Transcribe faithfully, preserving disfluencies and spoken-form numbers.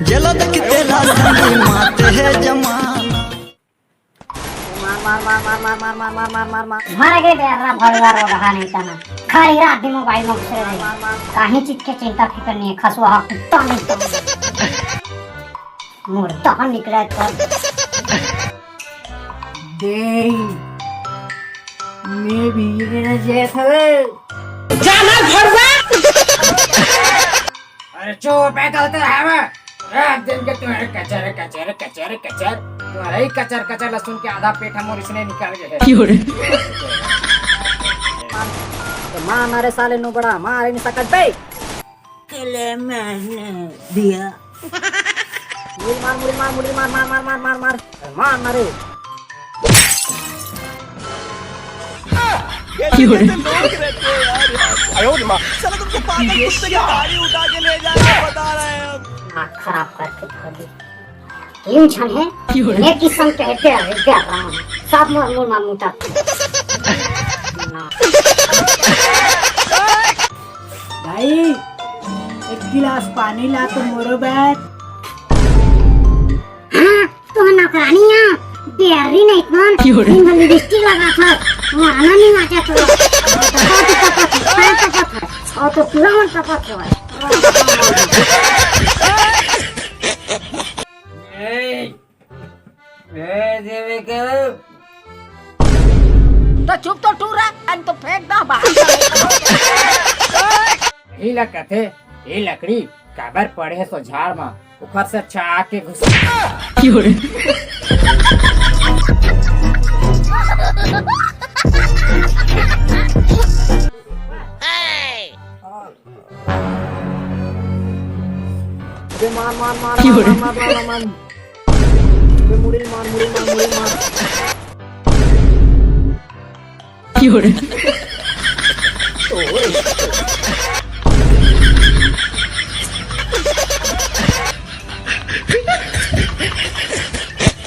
जेला देख तेला संगी मात हे जमाना। मार, मार, मार, मार। मर गे बेर्रा भड़वा रोगहा नहीं तना। खाली रात दिन मोबाइल म घुसे रहे। काहीं चीज के चिंता फिकर नहीं है, खसुआ हा कुत्ता नहीं तो। मुर्दा हा निकला है तो। देई, मैं भी ये जेठ हवे। जाना भड़वा। अरे चुप है, गलत है मैं। रात दिन के तुम्हारे कचर, कचर, कचर, कचर। तुम्हारे ही कचर, कचर लहसुन के आधा पेट हम और इसने निकाल गए हैं। क्यों रे? तो मार ना रे साले नु बड़ा, मार नहीं सकत बे। कले मैंने दिया। मुड़ी मार, मुड़ी मार, मुड़ी मार, मार, मार, मार, मार, मार। मार ना रे। ये क्यों रे? कैसे लोग रहते हैं यार, यार। आयो रे माँ। चलो तुमको पागल कुत्ते की गाड़ी उठा के ले जाना बता रहे हैं हम। दिमाग खराब करके छोड़ दी। तीन झन हे। क्यों रे? ये किस्म के हे, दे, दे, राम। सब मोर मुंह मा मुता। भाई, एक गिलास पानी ला तो मोरो बैठ। हाँ, तो नौकरानी है, डेरी नहीं कौन, क्यों रे? दिन भर लिपस्टिक लगा था, वरना नहीं आ जाता। और तो पूरा मन पका था। ए, ए, देवे के। तो चुप तो टूरा, अन तो फेंक दा बाहर। ही ला कथे, ए लकड़ी, काबर पड़े हे सो झाड़ मा, ओखर से अच्छा आके घुस। क्यों रे? अबे मार, मार, मार, क्यों रे? मार, मार, मार, मार, मार। अबे मुड़ी मार, मुड़ी मार, मुड़ी मार। क्यों रे?